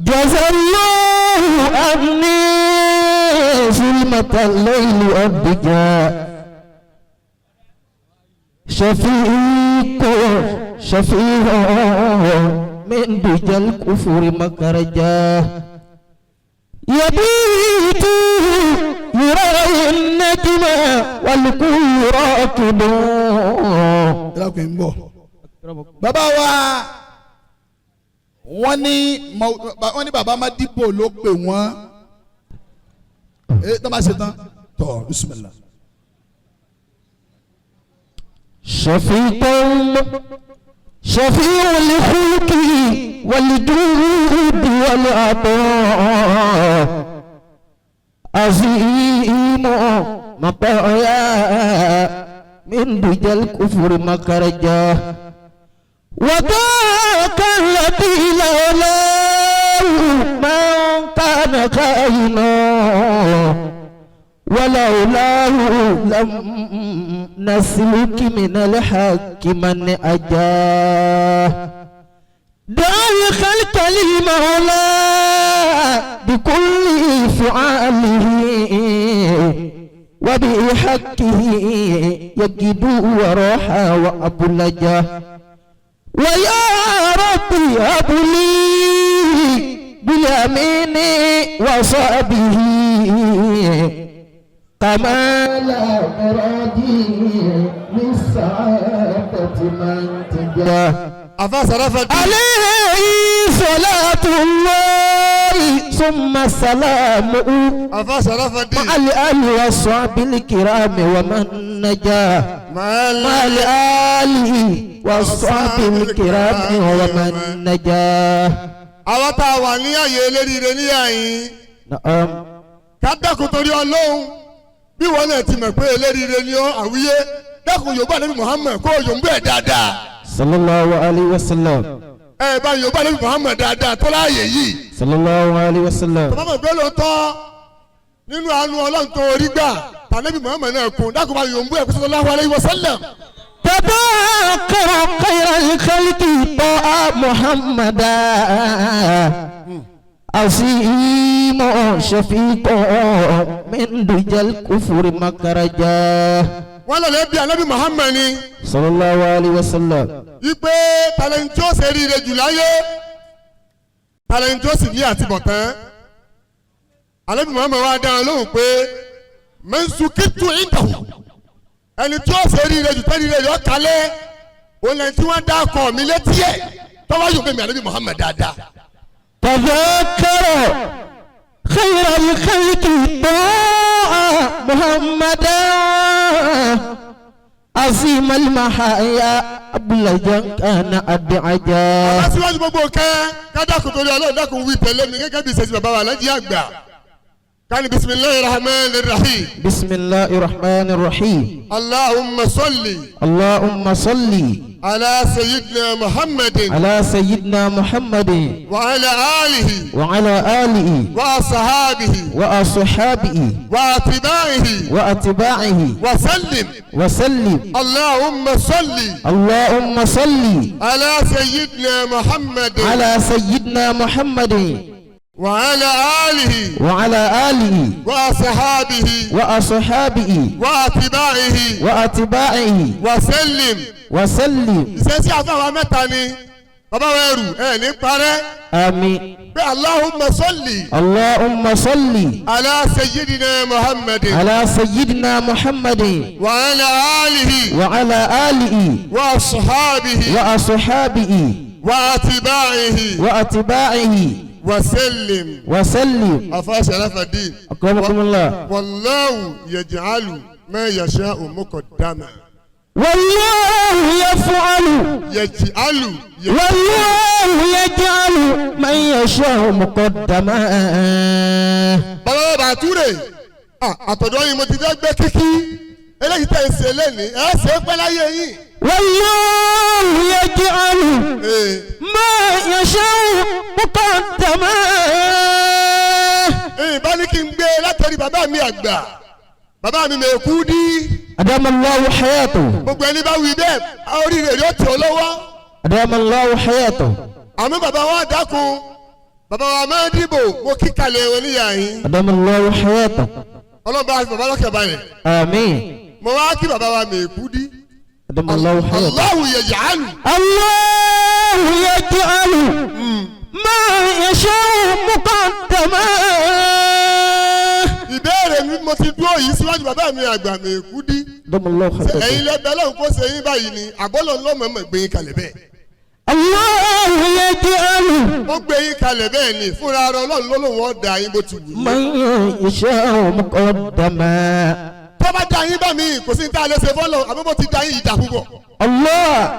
جزى الله عني ظلمة الليل والدجى شفيق شفيع من دجى الكفر مخرجا يبيت يرى النجم والكل راكب. Ẹ dákun, ń bọ̀. Bàbá wa, wọ́n ní bàbá Madibo ló pè wọ́n. Ẹ tó bá ṣe tán tọ̀, bismillah. شفيق شفيع الخلق والجود والعطاء عظيم مطايا من دجى الكفر مخرجا وذاك الذي لولاه ما كان كائنا ولولاه لم نسلك من الحق من أجاه. دعا الخلق للمولى بكل فعاله وبحقه يجد وراحا وأبلجا. ويا ربي هب لي باليمين وصحبه كمال مرادي للسعادة من تجاه. Àfa Sàràfà dì. عليه صلاة الله ثم سلامه Àfa Sàràfà dì. مع الآل والصحب الكرام ومن نجا. مع الآل والصحب الكرام ومن نجا. Àwọn tá a wà ní àyè eléríire ní àyín. نعم. Ká dákun torí Ọlọ́run, bí wọn náà ti mọ̀ pé eléríire ni ọ́, àwíyé, dákun, Yorùbá Ànábì Muhammad, kó o yòǹbó ẹ̀ dáadáa. صلى الله عليه وسلم. Ẹ bá Yorùbá Ànábì Muhammad dáadáa tó láàyè yìí. صلى الله عليه وسلم. Tọ́ba mọ̀ pé lóòótọ́ nínú àánú Ọlọ́run tó orí gbà tànàbí Muhammad náà kún, dákun, bá yòǹbó ẹ̀ kó sallallahu alaihi wasallam. تذكر خير الخلق طه محمدا عظيم شفيق من دجى الكفر مخرجا. Wọ́n lọ lè bí Ànábì Muhammad ni صلى الله عليه وسلم. Wípé talent tí ó ṣe ríire jù láyé, talent tí ó sì ní àtibọ̀tán. Ànábì Muhammad wá dáhùn lóhùn pé mẹ́nsùkìtù ìdàwù, ẹni tí ó ṣe ríire jù tẹ́lẹ̀ rẹ̀ yọ kálẹ̀, òun lẹ́ni tí wọ́n dá ọkọ̀ mi létí ẹ̀ tọ́wọ́ yóò bẹ̀ mí Ànábì Muhammad dáadáa. تذكر خير الخلق طه محمدا عظيم المحايا أبلجا كان أدعجا. Aṣíwájú gbogbo kẹ́ kádàkùn torí Ọlọ́run, dákun, wí tẹ̀lé mi gẹ́gẹ́ bí ìṣesí bàbá wa lẹ́jì àgbà kánì: bisimilahi rahman rahim. بسم الله الرحمن الرحيم. Allahumma salli. اللهم صل. Ala sayyidina Muhammadin. على سيدنا محمد. Wa ala alihi. وعلى آله. Wa asahabihi. وأصحابه. Wa atibaihi. وأتباعه. Wa sallim. وسلم. Allahumma salli. اللهم صل. Ala sayyidina Muhammadin. على سيدنا محمد. Wa ala alihi. وعلى آله. Wa asahabihi. وأصحابه. Wa atibaihi. وأتباعه. Wa sallim. وسلم. Ìṣesí àfáwà mẹ́ta ni bàbá wa ẹrù ẹ̀ ní parẹ́. آمين. Pé Allahumma salli. اللهم صل. Ala sayyidina Muhammadin. على سيدنا محمد. Wa ala alihi. وعلى آله. Wa ashabihi. وأصحابه. Wa atibaihi. وأتباعه. Wa sallim. وسلم. Afa Sharafadin. أكرمكم الله. Wallahu yaj'alu ma yasha'u muqaddama. والله يفعل. Yaj'alu. والله يجعل من يشاء مقدما. Bàbá bàtúrè, àtọ̀dọ̀ yìí mo ti fẹ́ gbé kíkí eléyìí tẹ̀ ń ṣe lẹ́nìí, ẹ̀ ṣe é pẹ́ láyé yìí. والله يجعل Ee. ما يشاء مقدما. Ìbá ní kí n gbé látọ̀rí bàbá mi àgbà, bàbá mi mẹ̀kú dí. أدام الله حياته. Gbogbo ẹni bá wí bẹ́ẹ̀, oríire yóò tẹ̀ ọ́ lọ́wọ́. أدام الله حياته. Àmọ́ bàbá wa dákun. Bàbá wa máa dìbò mo kíkàlẹ̀ wọn níyà yín. أدام الله حياته. Ọlọ́run bá bàbá lọ́kẹ̀ balẹ̀. آمين. Mo wá kí bàbá wa Mèkúdí. أدام الله حياته. Allahu yaj'alu. الله يجعل ما يشاء مقدما. Ìbéèrè mi mo ti dúró yìí síwájú bàbá mi àgbà Mèkúdí. أدام الله Ṣé ẹ̀yin حياته. lẹ́bẹ̀ẹ́ lọ́hùn kó ṣe yín báyìí ni àbọ́lọ̀ ńlọ́mọ̀ọ́mọ̀ gbé yín kalẹ̀ bẹ́ẹ̀. الله يجعل Ó gbé yín kalẹ̀ bẹ́ẹ̀ ni fúnra ara Ọlọ́run ló lóun ó dá yín bó ti wù yín. من يشاء مقدما. Tó bá dá yín bá mi kò sí ní tá a lè ṣe fọ́lọ̀ àbí bó ti dá yín ìdá púpọ̀. الله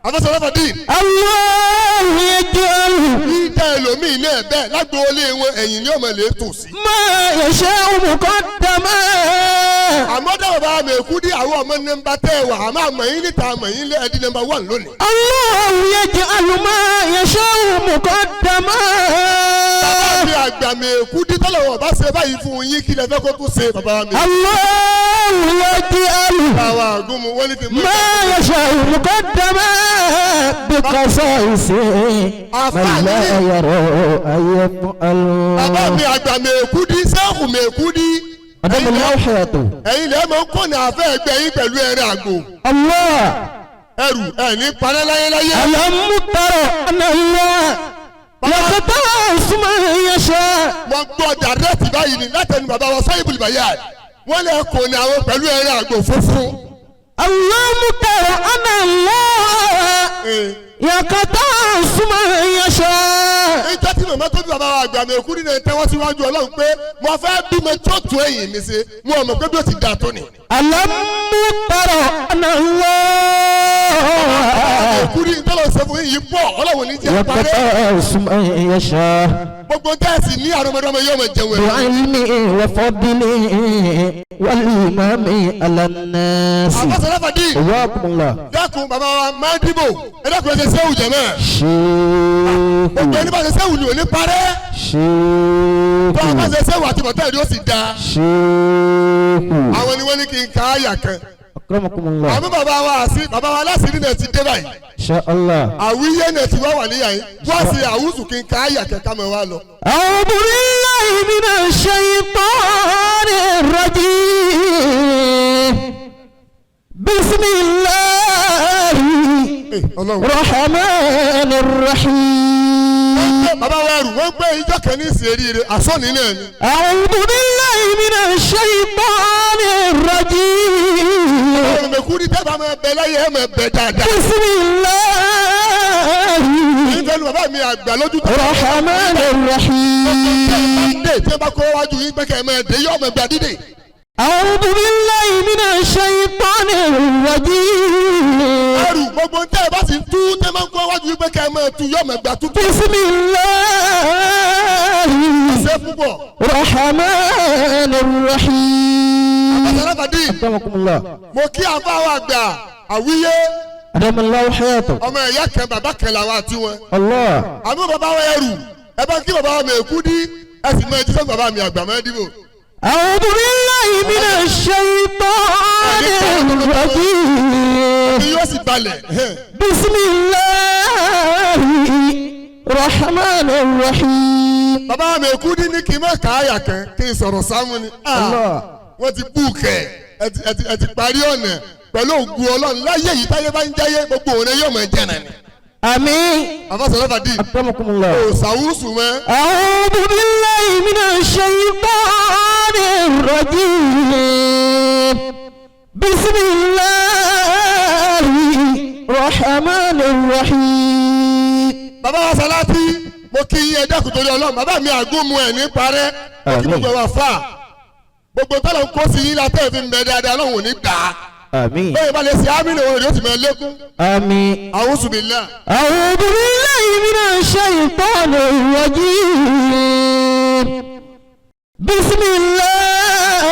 Àfẹsọ̀rọ̀fọ̀ dín. الله يجعل Dídá ẹlòmíì náà bẹ́ẹ̀ lágboolé wọn ẹ̀yìn ni ọmọ lè tò sí. ما يشاء مقدما. Àmọ́ dá bàbá Mèkúdí àwọn ọmọ nọ́mbà tẹ́ ẹ wà àmọ́ àmọ́ yín níta àmọ́ yín lé ẹdí nọ́mbà wà lónìí. الله يجعل ما يشاء مقدما. Bàbá mi àgbà Mèkúdí tọ́lọ̀ bá ṣe báyìí fún yín kí lẹ fẹ́ kó tún ṣe bàbá mi. الله يجعل Bàbá àgúnmu wọ́n ní kí n mú. ما يشاء مقدما بقصائص من لا يرى أن يفعل. Bàbá mi àgbà Mèkúdí sẹ́ẹ̀kù Mèkúdí. أدام الله حياته. Ẹ̀yin lẹ́ mọ̀ ń kọ́nà àfẹ́ ẹgbẹ́ yín pẹ̀lú ẹran àgbò. الله Ẹrù ẹ̀ ní parẹ́ láyéláyé. ألم تر أن الله يقتص من يشاء. Wọ́n gbọ́ dàrẹ́tì báyìí ni látẹnu bàbá wa sọ́yìnbùlì bàyà. Wọ́n lè kọ́nà àwọn pẹ̀lú ẹran àgbò funfun. ألم تر أن الله يقتص من يشاء. Ìjọ tí màmá tó bí bàbá wa àgbà Mèkúdí náà tẹ́wọ́ síwájú Ọlọ́run pé mo fẹ́ bímọ tó tó ẹ̀yìn mi ṣe mo mọ̀ pé bí ó ti dà tó ni. ألم تر أن الله Mèkúdí tọ́lọ̀ ṣe fún yìí pọ̀ Ọlọ́run ní jẹ́ parẹ́. يقتص من يشاء Gbogbo tẹ́ẹ̀sì ní àrọ́mọdọ́mọ yóò máa jẹun ẹ̀rọ. بعلمه وفضله والإمام على الناس. Àfọ̀sọ̀rọ̀fọ̀dì حياكم الله. dákun bàbá wa máa dìbò ẹ dákun ẹ ṣe sẹ́wù jẹ̀mọ́. Gbogbo ẹni شيخ bá ṣe sẹ́wù ni ò ní parẹ́. Bá a bá شيخ ṣe sẹ́wù àti bọ̀tẹ́ ìdí ó sì da. شيخ. Àwọn ni wọ́n ní kí n ka àyà kan. أكرمكم الله. Àmọ́ bàbá wa àṣì bàbá wa aláṣìírí náà ti dé báyìí. إن شاء الله. Àwíyé náà ti wá wà níyà yín. Wọ́n sì àwùsù kí n ka àyà kan ká mọ̀ wá lọ. أعوذ بالله من الشيطان الرجيم. بسم الله Ọlọ́run. الرحمن الرحيم. Bàbá wa ẹrù wọ́n gbé ijọ́ kan ní ìsèrí rẹ̀ àsọ̀nì náà ni. أعوذ بالله من الشيطان الرجيم. Ọlọ́run Mèkúdí tẹ́ bá máa bẹ láyé ẹ̀ máa bẹ dáadáa. بسم الله Ìfẹ́ lu bàbá mi àgbà lójú tó. الرحمن الرحيم. Dé tí ẹ bá kó wájú yín pé kẹ́ ẹ máa dé yóò máa gbà dídè. أعوذ بالله من الشيطان الرجيم. Ẹrù gbogbo tẹ́ ẹ bá sì ń tú tẹ́ máa ń kó wájú yín pé kẹ́ ẹ máa tú yóò máa gbà tútù. بسم الله Ṣé púpọ̀? الرحمن الرحيم. Àbáṣaláfàdì أكرمكم الله. mo kí àfáwọn àgbà àwíyé أدام الله حياته. ọmọ ẹ̀yà kan bàbá kan làwọn àti wọn. الله. Àmọ́ bàbá wa ẹrù ẹ bá kí bàbá wa Mèkúdí ẹ sì máa jíṣẹ́ bàbá mi àgbà máa dìbò. أعوذ بالله من الشيطان الرجيم. Ni yóò sì balẹ̀. بسم الله الرحمن الرحيم. Bàbá Mèkúdí ní kí n má kàáyà kan kí n sọ̀rọ̀ sámú ni. Ah, الله. Wọ́n ti búùkẹ̀ ẹ ti parí ọ̀nà pẹ̀lú ògùn Ọlọ́run láyé yìí táyé bá ń jáyé gbogbo òun yóò máa jẹ́nà ni. آمين. Àfọ̀sọ̀rọ̀fàdì أكرمكم الله. kò sàwùsù mọ́. أعوذ بالله من الشيطان الرجيم. بسم الله الرحمن الرحيم. Bàbá wa Sàlátì mo kí yín ẹ dákun torí Ọlọ́run bàbá mi àgúnmu ẹ̀ ní parẹ́ mo kí gbogbo ẹ̀ wà fà gbogbo tọ́lọ̀ ń kó sí yín látẹ̀ fi ń bẹ dáadáa Ọlọ́run ò ní gbà á. آمين. Bẹ́ẹ̀ bá lè ṣe ámì lòun yóò sì máa lékún. آمين. A'udhu billah. أعوذ بالله من الشيطان الرجيم. بسم الله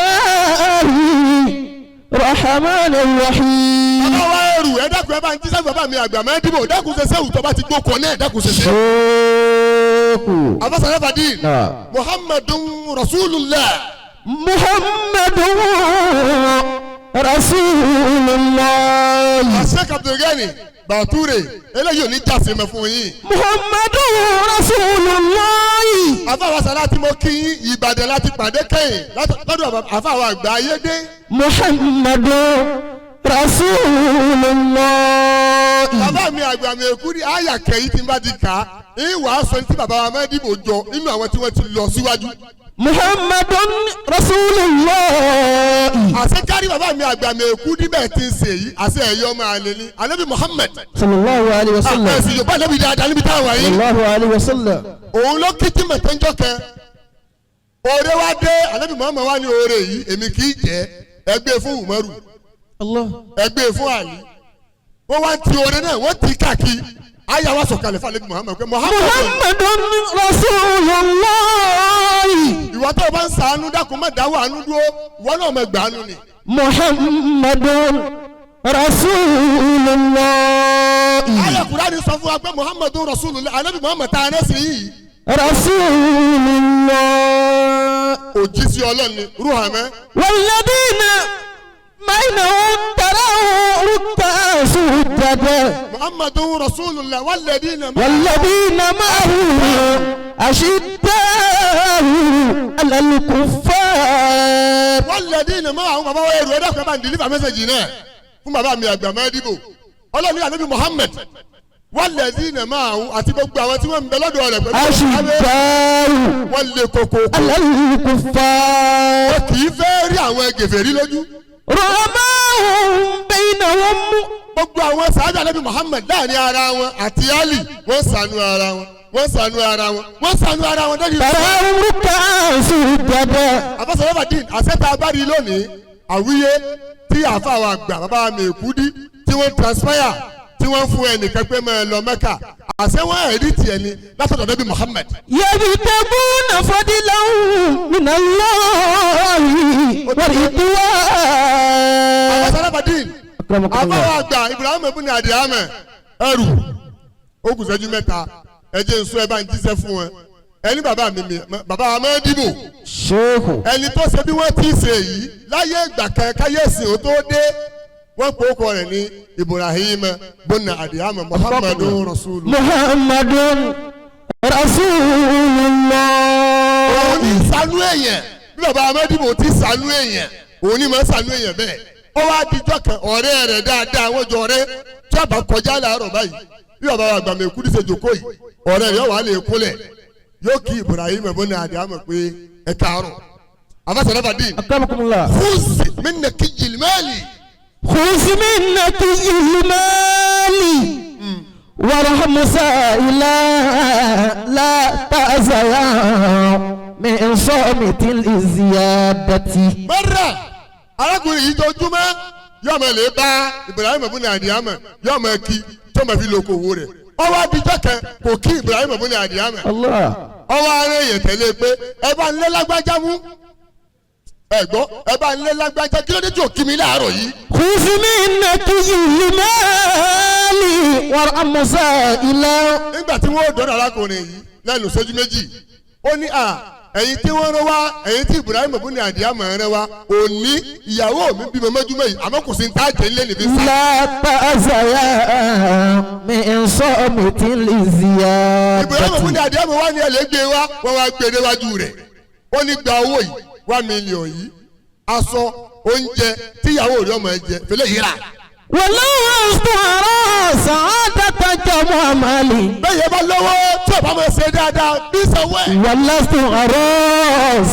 الرحمن الرحيم. Bàbá wa ẹrù ẹ dákun ẹ bá ń jíṣẹ́ bàbá mi àgbà máa ń dìbò dákun ṣe sẹ́wù tó bá ti gbókọ̀ náà dákun ṣe sẹ́wù. شيخ. Àfọ̀sọ̀rọ̀fàdì نعم. Muhammadun Rasulullah. محمد رسول الله. Sheikh Abdulgani. Bàtúrè eléyìí ò ní jáse mọ́ fún yín. محمد رسول الله Àfàwà sàlá tí mo kí yín Ìbàdàn láti pàdé kẹ́yìn lọ́dọ̀ àfàwà àgbà ayédè. محمد رسول الله Bàbá mi àgbà mi èkú ní àyà kẹ́yìn tí n bá ti kà á. Ń wàá sọ ní tí bàbá wa Mádìbò jọ nínú àwọn tí wọ́n ti lọ síwájú. محمد رسول الله Àṣẹ kárí bàbá mi àgbà mi èkú níbẹ̀ tí ń ṣe yìí àṣẹ ẹ̀yọ́ máa lè ní. Ànábì Muhammad. صلى الله عليه وسلم Àpẹẹsì Yorùbá lẹ́bi dáadáa níbi táwọn صلى yìí. الله عليه وسلم Òun ló kí tí mọ̀tẹ́njọ́ kẹ. Oore wa dé Ànábì Muhammad wá ní oore yìí èmi kì í jẹ́ ẹgbẹ́ fún Umaru. الله Ẹgbẹ́ fún Ali wọ́n wá ti oore náà wọ́n ti káàkiri ayé wa sọ̀kalẹ̀ fún Ànábì Muhammad pé Muhammad محمد رسول الله ìwọ tó o bá ń sàánú dákun má dáwọ́ àánú dúró ìwọ náà má gbàánú ni. محمد رسول الله ayé Kùránì sọ fún wa pé Muhammadu Rasulullah Ànábì Muhammad tá a rẹ́ sí yìí رسول الله òjíṣẹ́ Ọlọ́run ni ruhamẹ́ والذين بينهم تراه ركعا سجدا Muhammadu Rasulullah walladina والذين معه أشداء على الكفار walladina mọ́ àwọn bàbá wa ẹrù ẹ̀dá kan bá ń dìlífà mẹ́sẹ̀gì náà fún bàbá mi àgbà mẹ́dìbò Ọlọ́run ní Ànábì Muhammad walladina mọ́ àwọn àti gbogbo àwọn tí wọ́n ń bẹ lọ́dọ̀ rẹ̀ pẹ̀lú أشداء wọ́n lè koko على الكفار kì í fẹ́ rí àwọn gèfèrí lójú. رحماء بينهم gbogbo àwọn sàájà Ànábì Muhammad láàrin ara wọn àti Ali wọ́n ṣàánú ara wọn wọ́n ṣàánú ara wọn wọ́n ṣàánú ara wọn dẹ́ni. تراهم ركعا سجدا àfọsọ̀rọ̀fàdín àṣetà abárí lónìí àwíyé tí àfa àwọn àgbà bàbá mi èkúdí tí wọ́n transpire tí wọ́n fún ẹnìkan pé máa lọ Mẹ́kà àṣẹ wọn ẹ̀rí tiẹ̀ ni látọ̀dọ̀ Ànábì Muhammad. يبتغون فضلا من الله ورضوان àfọsọ̀rọ̀fàdín أكرمكم àfa الله àwọn àgbà Ibrahim ibùnà àdìhámẹ ẹrù ó kù ṣẹ́jú mẹ́ta ẹ jẹ́ n sọ ẹ bá ń jíṣẹ́ fún wọn ẹni bàbá mi mi bàbá wa máa dìbò شيخ ẹni tó ṣe bí wọ́n ti ṣe yìí láyé ìgbà kan káyé-ẹ̀sìn ó tó dé wọ́n pè ó kọ rẹ̀ ní Ibrahim bùnà àdìhámẹ Muhammadu Rasulu. محمد رسول الله òun ní ṣàánú èèyàn bí bàbá amẹ́dìbò ti ṣàánú èèyàn òun ní máa ṣàánú èèyàn bẹ́ẹ̀ ó wá dijọ́ kan ọ̀rẹ́ rẹ̀ dáadáa wọ́n jọ ọ̀rẹ́ tí a bá kọjá láàárọ̀ báyìí bí bàbá àgbàmọ̀ èkú ní ṣe jòkó yìí ọ̀rẹ́ rẹ̀ wà lè kúnlẹ̀ yóò kí Ibrahim ẹ̀bọ́n àdìhámẹ̀ pé ẹ káàárọ̀ abasarabadin أكرمكم الله khuzi minna kijil mali خذ منك المال وارحم سائلا لا تأزيا من صامت الزيادة mẹ́rà arákùnrin yìí jọjúmọ́ yóò máa lè bá Ibrahim ẹ̀bọ́n àdìhámẹ̀ yóò máa kí tó máa fi lóko owó rẹ̀ ọwọ́ adijọ́ kan kò kí Ibrahim ẹ̀bọ́n àdìhámẹ̀ الله ọwọ́ ara èèyàn tẹ̀lé pé ẹ bá ń lé lágbájá mú ẹ gbọ́ ẹ bá ń lé lágbájá kí ló dé tí ò kí mi láàárọ̀ yìí. خذ منك المال وارحم سائلا nígbà tí wọ́n dọ́dọ̀ arákùnrin yìí lẹ́nu sójú méjì ó ní à ẹ̀yin tí wọ́n rán wá ẹ̀yin tí Ibrahim bùnú àdìyàmọ̀ rán wá òní ìyàwó mi bímọ mọ́júmọ́ yìí àmọ́ kò sí ní tá a jẹ́ nílé níbi sá. لا تأزيا من صامت Ibrahim bùnú الزيادة àdìyàmọ̀ wá ní ẹlẹ́gbẹ́ wa wọ́n wá gbé déwájú rẹ̀ ó ní gba owó yìí 1 million yìí aṣọ oúnjẹ tíyàwó rẹ̀ ọmọ ẹ jẹ fẹlẹ́ yìí rà. ولو أصدر سعادة جمع مالي bẹ́ẹ̀ yẹn bá lọ́wọ́ tí o bá máa ṣe dáadáa bí sanwó ẹ̀. ولست أرى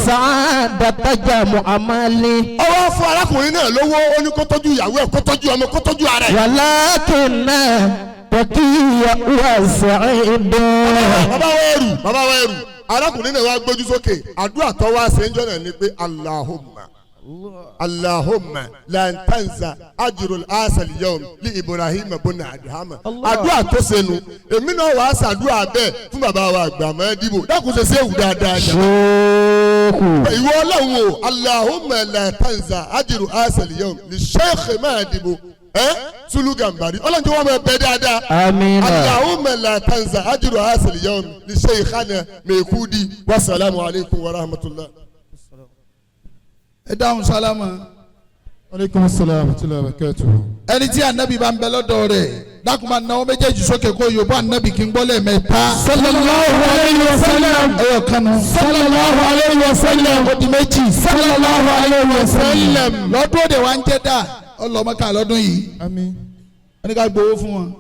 سعادة جمع مالي ọwọ́ fún arákùnrin náà lówó ó ní kó tọ́jú ìyàwó ẹ̀ kó tọ́jú ọmọ kó tọ́jú ara ẹ̀. ولكن تقي وسعيد bàbá wa ẹrù bàbá wa ẹrù arákùnrin náà wá gbójú sókè àdúrà tó wá ṣe ń jọ́nà ni pé Allahumma Allahumma lan tanza ajrul asal yawm li Ibrahim buna adhama àdúrà tó ṣe nu èmi náà wàá ṣàdúrà bẹ́ẹ̀ fún bàbá wa àgbà mọ́ dìbò dákun ṣe ṣéwù dáadáa jà. شيخ ìwọ ọlọ́run o Allahumma la tanza ajiru asal yawm li sheikh Madibo ẹ Sulu Gambari ọlọ́run tí wọ́n máa bẹ dáadáa آمين Allahumma la tanza ajiru asal yawm li sheikhana Mekudi wasalaamu alaykum wa rahmatulah. ẹ dáhùn sálámà. Aleykum salaam wa rahmatulahi wa barakatuhu. Ẹni tí anabi bá ń bẹ lọ́dọ̀ rẹ̀, dákun, máa náwó méjèèjì sókè kó yòbó anabi kí n gbọ́ lẹ́ẹ̀mẹ́ta. Sallallahu alayhi wa sallam. Ẹyọ kanu. Sallallahu alayhi wa sallam. Ó di méjì. Sallallahu alayhi wa sallam. Lọ́dún òde wa ń jẹ́ dà ọlọ́mọká lọ́dún yìí. Àmín. Wọ́n ní ká gbowó fún wọn.